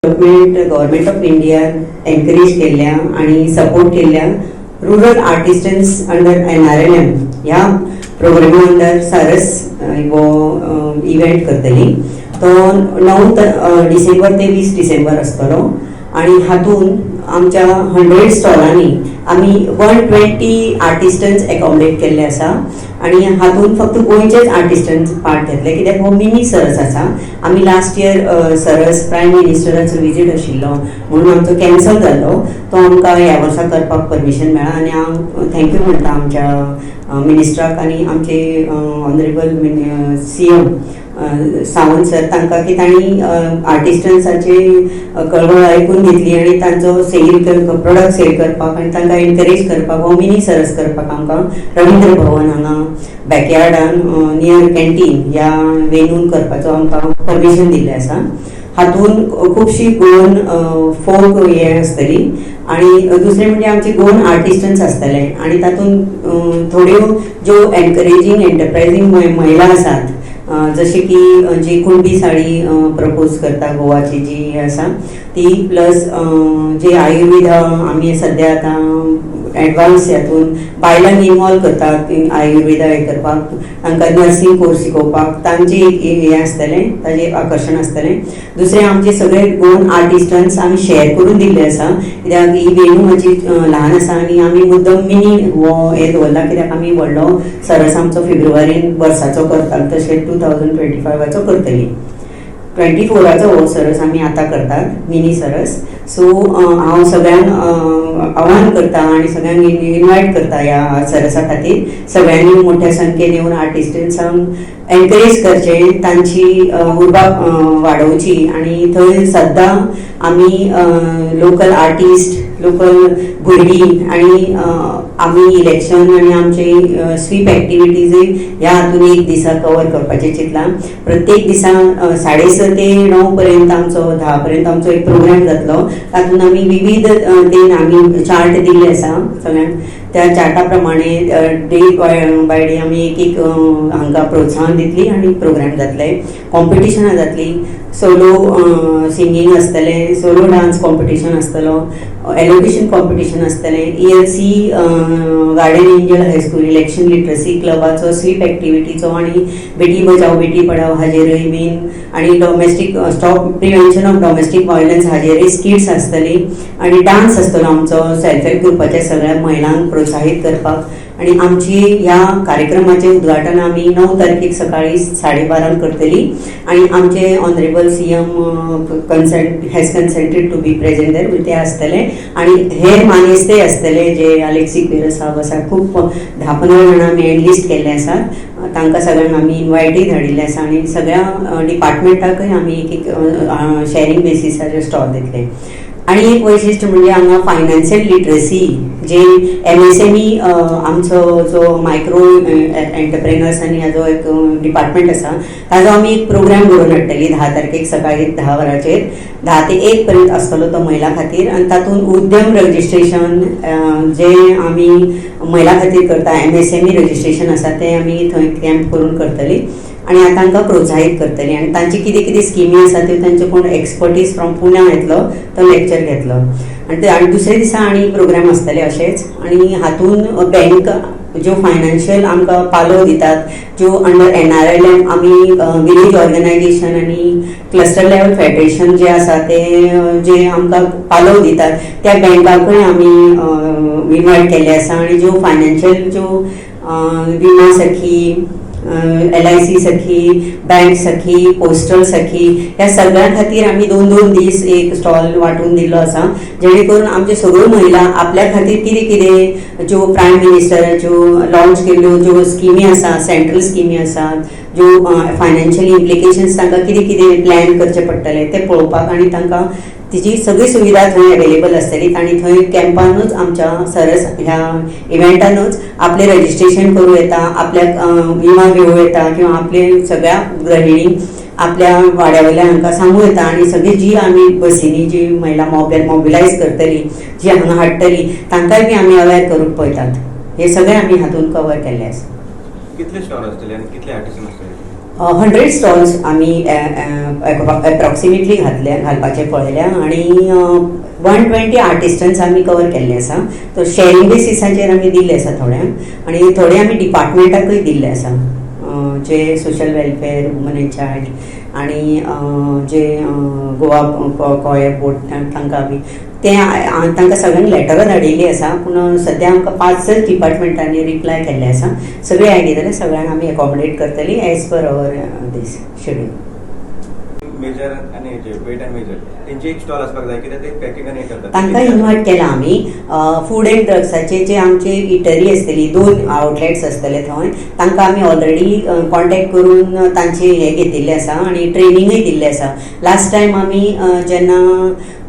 Development government of इंडियान encourage केल्ल्या आणि सपोर्ट केल्ल्या रुरल आर्टिस्टन्स अंडर एनआरएलएम ह्या प्रोग्रामा अंडर सारस हो इव्हेंट करतली. तो 9 डिसेंबर ते 20 डिसेंबर आसतलो आणि हातून आमच्या 100 स्टॉलांनी आमी 120 आर्टिस्टन्स एकोमोडेट केल्ले आसा आणि हातून फक्त गोंयचेच आर्टिस्टन्स पार्ट घेतले, कित्याक हो मिनी सरस आसा. आमी लास्ट इयर सरस प्रायम मिनिस्टराचो विजीट आशिल्लो म्हणून आमचो कॅन्सल जाल्लो. तो आमकां ह्या वर्सा करपाक परमिशन मेळ्ळा आनी हांव thank you म्हणटा आमच्या मिनिस्टराक आनी आमचे ऑनरेबल सीएम सावंत सर तांकां की तांणी आर्टिस्टन्साची कळवळ आयकून घेतली आनी तांचो सेल, प्रोडक्ट सेल करपाक आनी तांकां एनकरेज करपाक हो मिनी सरस करपाक आमकां रवींद्र भवन हांगा बॅकयार्डान नियर कॅन्टीन ह्या वेन्यून करपाचो आमकां परमिशन दिल्लें आसा. हातून खुबशी गोवन फोक हे आसतली आणि दुसरें म्हणजे आमचे गोवन आर्टिस्टन्स आसतले आणि तातूंत थोड्यो ज्यो एनकरेजींग एंटरप्रायझींग महिला आसात, जशे की जी कुणबी साडी प्रपोज करता, गोवाची जी आसा ती, प्लस जे आयुर्वेदा आमी सद्या आतां एडवान्स हातून बायलांक इनवॉल्व करतात, आयुर्वेदा हे करपाक, तांकां नर्सिंग कोर्स शिकोवपाक, तांचे एक हें आसतलें, ताजें आकर्शण आसतलें. दुसरें, आमचे सगळे गोवन आर्टिस्टन्स आमी शेअर करून दिल्ले आसा, कित्याक ही वेन्यू मातशी ल्हान आसा आनी आमी मुद्दम मिनी हो हे दवरला, कित्याक आमी व्हडलो सरस आमचो फेब्रुवारीन वर्साचो करतात, तशें 2025चो करतली. 24चो हो सरस आमी आतां करतात, मिनी सरस. सो हांव सगळ्यांक आव्हान करता आनी सगळ्यांक इनवायट करता ह्या सरसा खातीर. सगळ्यांनी मोठ्या संख्येन येवन आर्टिस्टन्सांक एनकरेज करचें, तांची उर्बा वाडोवची आनी थंय सद्दां आमी लोकल आर्टिस्ट, लोकल भुरगीं आनी आमी इलेक्शन आनी आमचे स्वीप एक्टिविटीजूय ह्या हातून एक दिसा कवर करपाचें चिंतलां. प्रत्येक दिसा 6:30 ते 9 पर्यंत आमचो, 10 पर्यंत आमचो एक प्रोग्राम जातलो. तातूंत आमी विविध ते आमी चार्ट दिल्ले आसा सगळ्यांक. त्या चार्टा प्रमाणे डे बाय डे आमी एक एक हांकां प्रोत्साहन दितली आनी प्रोग्राम जातले, कॉम्पिटिशनां जातली, सोलो सिंगींग आसतलें, सोलो डान्स कॉम्पिटिशन आसतलो, एलोक्युशन कॉम्पिटिशन आसतलें, ELC guardian angel high school election literacy क्लबाचो स्वीप एक्टिविटीचो आनी बेटी बचाव बेटी पढाव हाजेरूय बीन आनी domestic stop prevention of domestic violence हाजेरूय स्किट्स आसतली आनी डान्स आसतलो आमचो सेल्फ हेल्प ग्रुपाच्या सगळ्या महिलांक प्रोत्साहीत करपाक. आनी आमची ह्या कार्यक्रमाचें उद्घाटन आमी 9 तारखेक सकाळी 12:30 करतली आनी आमचे honourable CM has consented to be present there. ते आसतले आनी हेर मानेस्तय आसतले, जे आलेक्स सिक्वेरा साहब आसा. खूब 10-15 जाणां आमी एनलिस्ट केल्ले आसात. तांकां सगळ्यांक आमी इनवायटय धाडिल्ले आसा आनी सगळ्या डिपार्टमेंटाकय आमी एक एक शेअरिंग बेसिसाचेर स्टॉल दितले. आणि एक वैशिश्ट म्हणजे हांगा फायनान्शियल लिटरसी, जे एमएसएमई, आमचो जो मायक्रो एंटरप्रेनर्स आनी हाजो एक डिपार्टमेंट आसा, ताजो आमी एक प्रोग्राम घडोवन हाडटली 10 तारखेक सकाळी 10 वरांचेर, 10 ते 1 पर्यंत आसतलो तो महिला खातीर. आनी तातूंत उद्यम रजिस्ट्रेशन जे आमी महिला खातीर करता, एमएसएमई रजिस्ट्रेशन आसा, तें आमी थंय कॅम्प करून करतली आनी तांकां प्रोत्साहीत करतली आनी तांची कितें कितें स्किमी आसा त्यो तांचे कोण एक्सपर्टीज फ्रॉम पुण्या येतलो, तो लेक्चर घेतलो. आनी ते आनी दुसरे दिसा आनी प्रोग्राम आसतले अशेच. आनी हातून बँक ज्यो फायनान्शियल आमकां पालव दितात, ज्यो अंडर एनआरएलएम आमी विलेज ऑर्गनायझेशन आनी क्लस्टर लेवल फेडरेशन जे आसा, ते जे आमकां पालव दितात, त्या बँकांकूय आमी इनवायट केल्ले आसा. आनी ज्यो फायनान्शियल, ज्यो विमा सखी, एलआयसी सखी, बँक सखी, पोस्टल सखी, ह्या सगळ्यां खातीर आमी दोन दोन दीस एक स्टॉल वांटून दिल्लो आसा, जेणे करून आमच्यो सगळ्यो महिला आपल्या खातीर कितें कितें ज्यो प्रायम मिनिस्टराच्यो लॉन्च केल्ल्यो ज्यो स्किमी आसा, सेंट्रल स्किमी आसात, ज्यो फायनान्शियल इम्प्लिकेशन्स, तांकां कितें कितें प्लॅन करचें पडटलें तें पळोवपाक आनी तांकां तिची सगळी सुविधा थंय अवेलेबल आसतली. आनी थंय कॅम्पानूच, आमच्या सरस ह्या इव्हेंटानूच आपलें रजिस्ट्रेशन करूं येता, आपल्याक विमा घेवं येता किंवा आपले सगळ्या गृहिणी आपल्या वाड्या वयल्या हांकां सांगूं येता. आनी सगळी जी आमी बसींनी जी महिला मोबिलायज करतली, जी हांगा हाडटली, तांकांय बी आमी अवेर करूंक पळयतात. हे सगळें आमी हातूंत कवर केल्लें आसा. कितले स्टॉल आसतले आनी कितले आर्टिस्ट आसतले? 100 स्टॉल्स आमी एप्रॉक्सिमेटली घातले, घालपाचे पळयल्या आनी 120 आर्टिस्टन्स आमी कवर केल्ले आसा. तो शेअरिंग बेसिसाचेर आमी दिल्ले आसा थोड्यांक आनी थोडे आमी डिपार्टमेंटाकूय दिल्ले आसा, जे social welfare, woman and child आनी जे गोवा कॉयर बोर्ड, तांकां आमी ते तांकां सगळ्यांक लेटरां धाडिल्लीं आसा. पूण सद्या आमकां पांचच डिपार्टमेंटांनी रिप्लाय केल्ले आसा. सगळे आयली जाल्यार सगळ्यांक आमी एकोमोडेट करतली as per our this schedule. Major आनी हेजे वेट अँड मेजर तेंची एक स्टॉल आसपाक जाय, कित्याक ते पॅकिंग आनी हे करतात. तांकां इन्वायट केला आमी. फूड अँड ड्रग्साचे जे आमचे इटरी आसतली, दोन आउटलेट्स आसतले थंय, तांकां आमी ऑलरेडी कॉन्टेक्ट करून तांचे हे घेतिल्ले आसा आनी ट्रेनिंगय दिल्ले आसा. लास्ट टायम आमी जेन्ना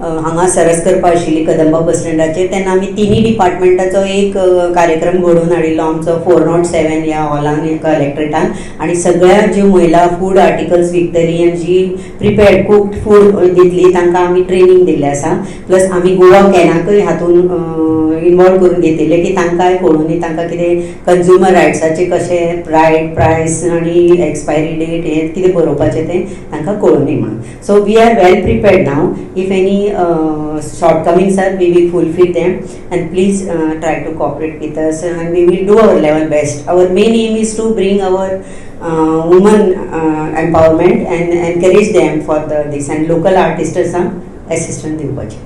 हांगा सरस करपा आशिल्ली कदंबा बस स्टँडाचेर, तेन्ना आमी तिनूय डिपार्टमेंटाचो एक कार्यक्रम घडोवन हाडिल्लो आमचो 407 ह्या हॉलान कलेक्ट्रेटान आनी सगळ्या ज्यो महिला फूड आर्टिकल्स विकतली आनी जी प्रिपेर्ड कुक्ड फूड दितली, तांकां आमी ट्रेनींग दिल्लें आसा. प्लस आमी गोवा कॅनाकय हातून इनवॉल्व करून घेतिल्लें की तांकांय कळुनी तांकां कितें कंज्युमर रायट्साचे कशें रायट, प्रायस आनी एक्सपायरी डेट हें कितें बरोवपाचें तें तांकां कळुनी म्हणून. So we are well prepared now. If any shortcomings are, we will fulfill them and please try to cooperate with us and we will do our level best. Our main aim is to bring our women empowerment and encourage them for the this and local artists assistance दिवपाचें.